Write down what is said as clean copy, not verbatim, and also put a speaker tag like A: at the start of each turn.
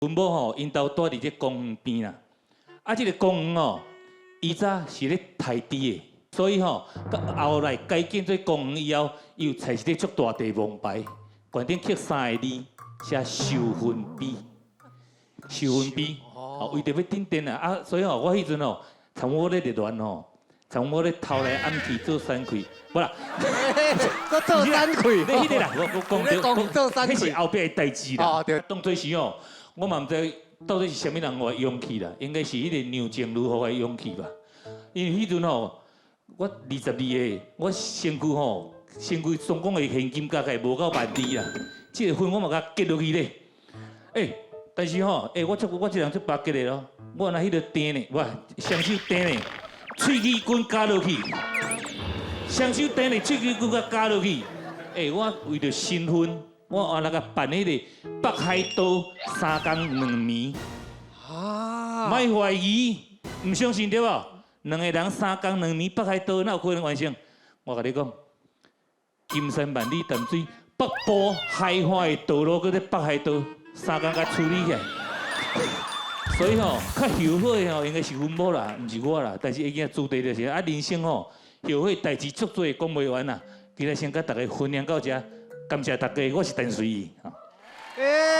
A: 阮某吼，𪜶兜住佇這公園邊啦。啊，這個公園吼，以早是咧刣豬的，所以吼，到後來改建做公園以後，伊有採一個足大塊王牌，懸頂刻三个字，寫壽分碑。壽分碑，哦，為著欲鎮定啊，啊，所以吼，我彼陣吼，參我咧熱戀吼，參我咧偷來暗去做山開，無啦，
B: 閣做山開，
A: 你彼個啦，我講
B: 你講做山
A: 彼是後壁的代誌啦。
B: 哦對。
A: 當作時吼，我嘛毋知到底是啥物人予我勇氣啦，應該是彼個梁靜茹予我勇氣吧。因為彼陣吼，我22歲，我身軀吼，身軀總共的現金加起來無夠萬二啦。這個婚我嘛共結落去咧。欸，但是吼，欸，我足我這人足巴結的咯，我若彼個釘呢，哇，雙手釘呢，喙齒棍咬落去，雙手釘呢，喙齒棍共咬落去。欸，我為著新婚，我按那個辦彼個北海道3工2暝。
B: 啊，
A: 莫懷疑，毋相信對無？兩个人3工2暝北海道，哪有可能完成？我共你講，金山萬里淡水北部海岸的道路，閣咧北海道三工共處理起來。所以吼，較後悔的吼，應該是阮某啦，毋是我啦。但是已經注定就是啊，人生吼，後悔代誌足濟，講袂完啦。今日先共大家分享到這，感謝大家，我是陳隨意。
B: 欸。